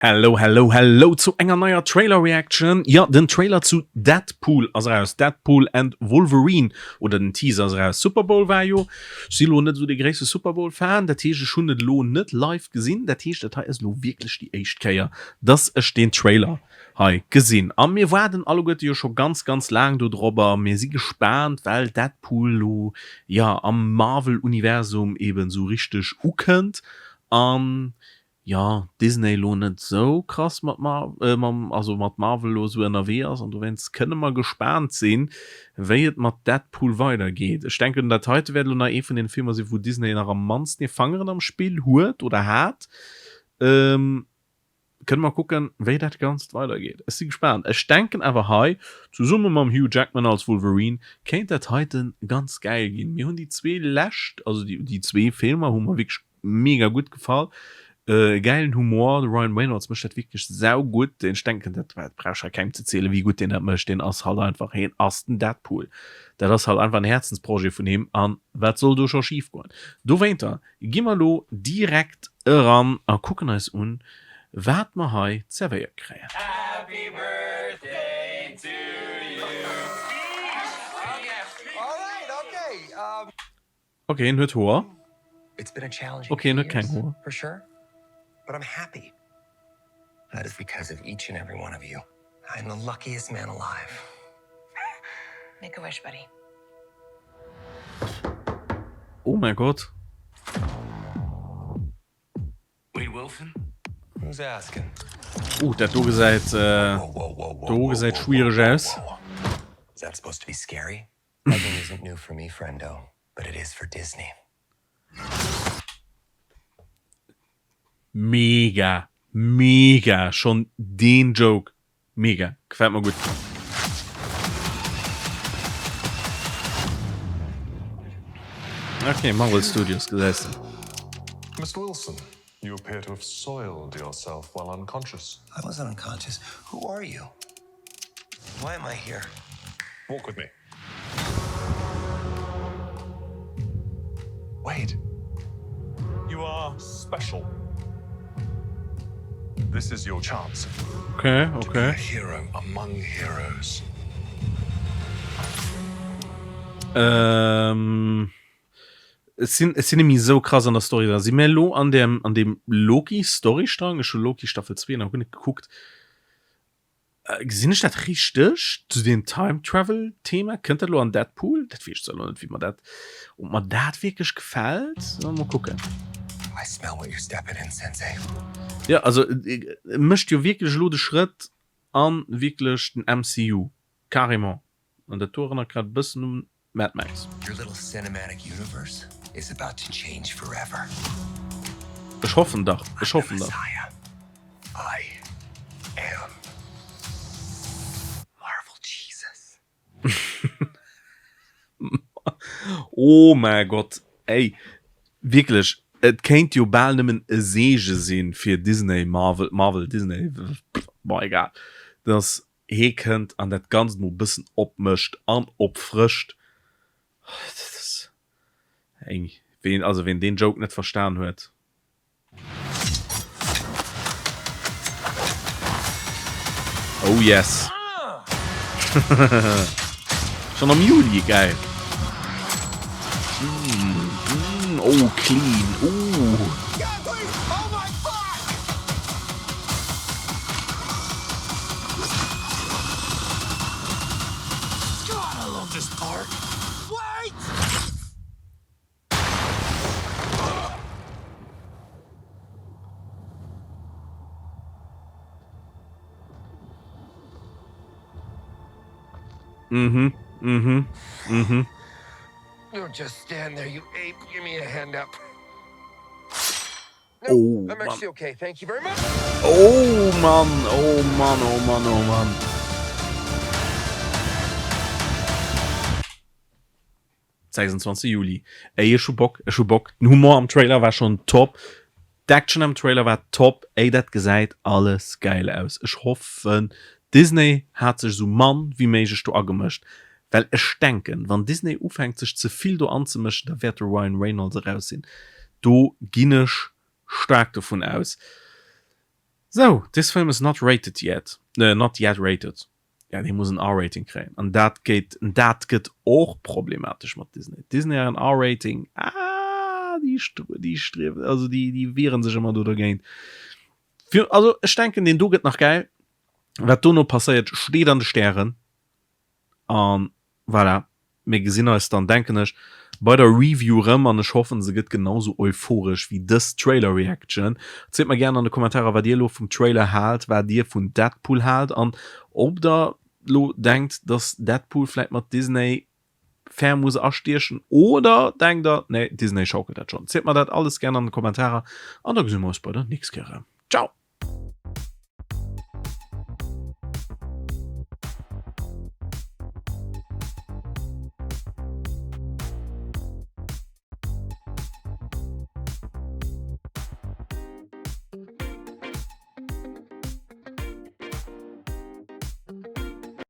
Hello hello hello zu enger neier Trailer Reaction. Jo den Trailer zu Deadpool ass eraus, Deadpool and Wolverine oder den Teaser ass eraus. Super Bowl war jo, ech si lo net esou dee gréisste Super Bowl Fan, dat heescht ech hunn et elo net live gesinn, dat heescht dat hei ass elo wierklech déi éischt Kéier dass ech deen Trailer hei gesinn a mir waarden alleguerte jo scho ganz ganz laang do drobber. Mir si gespaant well Deadpool lo jo am Marvel Universum eben esou richteg ukënnt an jo Disney lo net sou krass mat mam also mat Marvel lo sou ënnerwee ass an dowéinst kënne mer gespaant sinn wéi et mat Deadpool weider geet. Ech denken dat heite wäert lo nach ee vun den Filmer sinn wou Disney nach am mannsten hir Fangeren am Spill huet oder hat. Kënne mer kucken wéi dat ganzt weider geet. Ech si gespaant. Ech denken awer hei zesumme mam Hugh Jackman als Wolverine kéint dat heiten ganz gäil ginn. Mir hunn déi zwee lescht also déi zwee Filmer hu mer wierklech Mega gutt gefall. Gäilen Humor, de Ryan Reynolds mécht dat wierklech saugutt. Ech denken dat brauch ech hei kengem ze zielen wéi gutt deen dat mécht. Deen ass halt einfach, heen ass den Deadpool. Dat ass halt einfach en Häerzensprojet vun him an wat soll do scho schif goen. Dowéinter gi mer elo direkt eran a kucken eis un wat mer hei zerwéiert kréien. Happy birthday to you. Ok, en huet Hoer. Ok, en huet keng Hoer. Oh mäi Gott. Oh, dat do gesäit, do gesäit schwiereg aus. But it is for Disney. Mega mega schon deen Joke mega gefällt mer gudd. Ok Marvel Studios gesäis de. Mister Wilson, you appear to have soiled yourself while unconscious. I wasn't unconscious. Who are you? Why am I here? Walk with me. Wait. You are special. This is your chance. Okay, To be okay. a hero among heroes. Ähm, ech sinn, ech sinn nemmi esou krass an der Story dran. Si mir elo an dem, an dem Loki-Storystrang? Ech hu Loki Staffel 2 nach guer net gekuckt. Gesinn ech dat richteg zu deem Time Travel Thema? Kënnt dat elo an Deadpool? Dat weess ech zwar elo net, wéi mer dat, ob mer dat wierklech gefält. Mol kucken. I smell what you're stepping in, Sensei. Jo, also e mécht jo wierklech elo de Schrëtt an wierklech den MCU, carrément. An dat do erënnert grad e bëssen un Mad Max. Your little cinematic universe is about to change forever. Ech hoffen dach, ech I'm the hoffen dach. Messiah. I am Marvel Jesus. Oh mäi Gott, ey, wierklech, et kéint jo bal nëmmen e Seege sinn fir Disney, Marvel, Marvel, Disney, bon egal, dass hee kënnt an dat Ganzt mol bëssen opmëscht an opfrëscht. Ey, ween, also ween deen Joke net verstan huet. Oh yes. Schon am Juli, geil. Mm, oh, clean, oh. Mhm, mhm, mhm. Don't just stand there, you ape. Give me a hand up. Oh Mann. Oh Mann, oh Mann, oh Mann, oh Mann. 26 Juli. Ey, ech hu Bock, ech hu Bock. Den Humor am Trailer war schon top. D'Action am Trailer war top. Ey, dat gesäit alles geil aus. Ech hoffen, Disney hat sech esou mann wéi méiglech do agemëscht. Well ech denken, wann Disney ufänkt sech ze vill do anzemëschen, da wäert de Ryan Reynolds eraus sinn. Do ginn ech staark dovun aus. Sou, this film is not rated yet, not yet rated. Ja, dee muss en R-Rating kréien. An dat gétt, dat gëtt och problematesch mat Disney. Disney an R-Rating, ah, déi, déi striewen, also déi, déi wieren sech ëmmer do dergéint. Fir, also ech denken, deen do gëtt nach gäil. Wat dono passéiert, steet an de Stären. An voilà, mir gesinn eis dann, denken ech, bei der Review rëm an ech hoffen, se gëtt genau sou euphoresch wéi dës Trailer Reaction. Erzielt mer gären an de Kommentarer, wat dir elo vum Trailer haalt, wat dir vun Deadpool haalt an ob der lo denkt, dass Deadpool vläit mat Disney fair muss astiechen oder denkt der, nee, Disney schaukelt dat schonn. Zielt mer dat alles gären an de Kommentarer an da gesi mer eis bei der nächst Kéier erëm. Ciao!